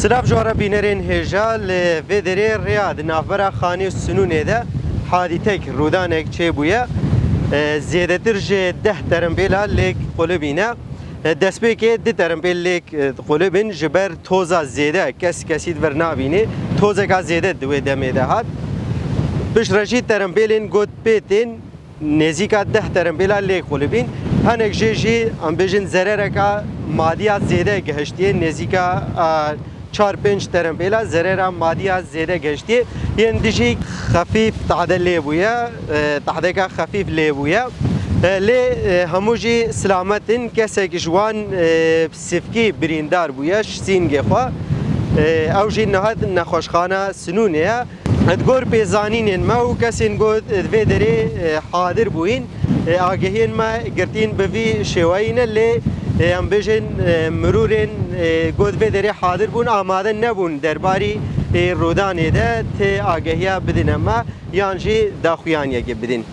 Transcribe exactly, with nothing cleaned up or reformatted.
Silav ji we re bînerên hêja, li vê derê rêya di navbera Xanê û Sinûnê de hadîtek, rûdanek çêbûye. E, zêdetir ji deh terempêla lêk qulibîne. E, destpêkê du terempêl lêk, e, qulibin ji ber toza zêde, kes kesî di vir nabînê. Tozeka zêde di wê demê de hat. Piştre jî terempêlên got pê tên, nêzîka deh terempêla lê qulibîn. Hinek jê jî, em bêjin, zerereka madiya zêde gihiştiye, nêzîka, a, çar pênc terempêla zerera madiya zêde gihiştiye. Yên dijî xefîf tahde lê bûye, e, tahdeka xefîf lê bûye. E, lê, e, hemû jî silamet in. Kesek ji wan, e, sivkî birîndar bûye ji sîngê xwe. E, ew jî niha di nexweşxana Sinûnê ye. Di gor pêzanînên me û kesên ku di vê derê, e, hadir bûyîn, e, agehiyên me girtîn bi vî şêweyî ne, lê, e, em bêjin, e, mirûrên, e, ku di vê derê hadir bûn, amade nebûn derbarî, e, rûdanê de ti agehiya bidine me yan jî daxuyaniyekê bidin.